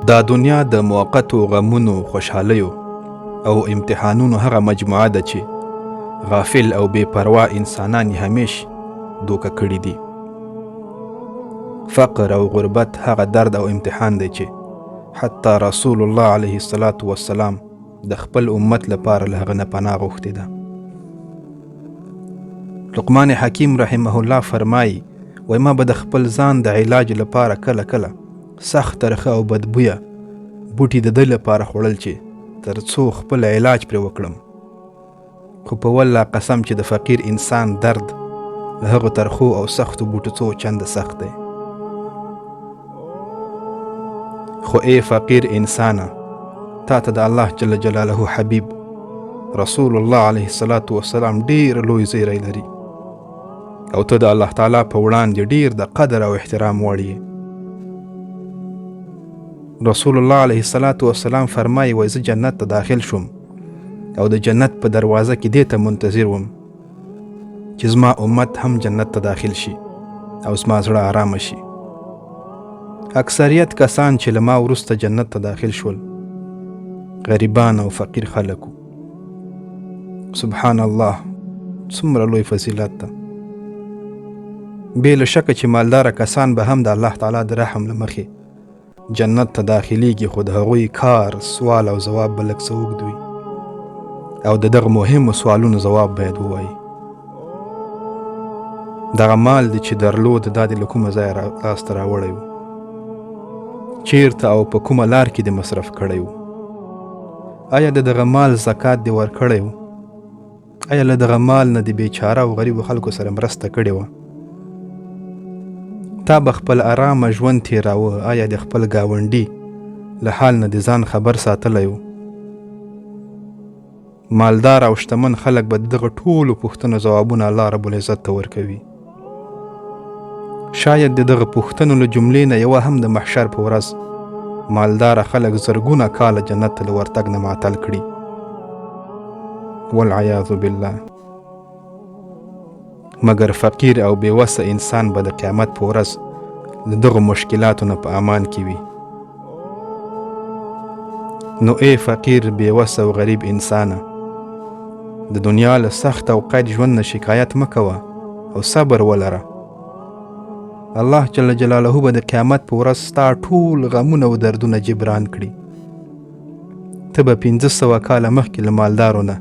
دا دنیا د موقتو غمونو، خوشحالیو او امتحانونو هغه مجموعه ده چې غافل او بې پروا انسانان یې همیش دوکه کړي دي. فقر او غربت هغه درد او امتحان دی چې حتی رسول الله علیه الصلاة والسلام د خپل امت لپاره له هغه نه پناه غوښتې ده. لقمان حکیم رحمه الله فرمایي، وای ما به د خپل ځان د علاج لپاره کله کله سخت ترخه او بدبویه بوټي د ده لپاره خوړل چې تر څو خپل علاج پرې وکړم، خو په والله قسم چې د فقیر انسان درد له هغو ترخو او سختو بوټو څو چنده سخت دی. خو ای فقیر انسانه، تا ته د الله جل جلاله حبیب رسول الله علیه الصلاة والسلام ډیر لوی زیری لري او ته د الله تعالی په وړاندې ډیر د قدر او احترام وړ یې. رسول الله علیه الصلاة والسلام فرمایي، وای زه جنت ته داخل شوم او د جنت په دروازه کې دې ته منتظر وم چې زما امت هم جنت ته داخل شي او زما زړه آرامه شي. اکثریت کسان چې له ما وروسته جنت ته داخل شول غریبان او فقیر خلک وو. سبحان الله، څومره لوی فضیلت ده. بې له شکه چې مالداره کسان به هم د الله تعالی د رحم له مخې جنت ته داخلیږي، خو د هغوی کار سوال او ځواب به لږ څه اوږد وي او د دغه مهمو سوالونو ځواب باید ووایي. دغه مال دې چې درلود دا دې له کومه ځایه لاسته راوړی و، چیرته او په کومه لار کې دې مصرف کړی و، آیا د دغه مال زکات دې ورکړی و، آیا له دغه مال نه دې بیچاره او غریبو خلکو سره مرسته کړې وه، تا به خپل ارامه ژوند تېراوه، آیا د خپل ګاونډي له حال نه دې ځان خبر ساتلی و؟ مالدار او شتمن خلک به د دغه ټولو پوښتنو ځوابونه الله رب العزت ته ورکوي. شاید د دغه پوښتنو له جملې نه یوه هم د محشر په ورځ مالداره خلک زرګونه کاله جنت ته له ورتګ نه معطل کړي. والعیاذ بالله. مګر فقیر او بې وسه انسان به د قیامت په ورځ له دغو مشکلاتو نه په امان کې وي. نو ای فقیر، بې وسه او غریب انسانه، د دنیا له سخت او قید ژوند نه شکایت مه کوه او صبر ولره. الله جل جلاله به د قیامت په ورځ ستا ټول غمونه او دردونه جبران کړي. ته به 500 کاله مخکې له مالدارو نه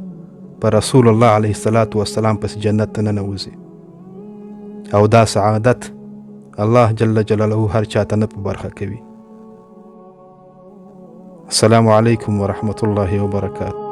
په رسول الله علیه الصلاة والسلام پسې جنت ته ننوځي او دا سعادت الله جل جلاله هر چاته نه په برخه کوي. السلام علیکم ورحمت الله وبرکاته.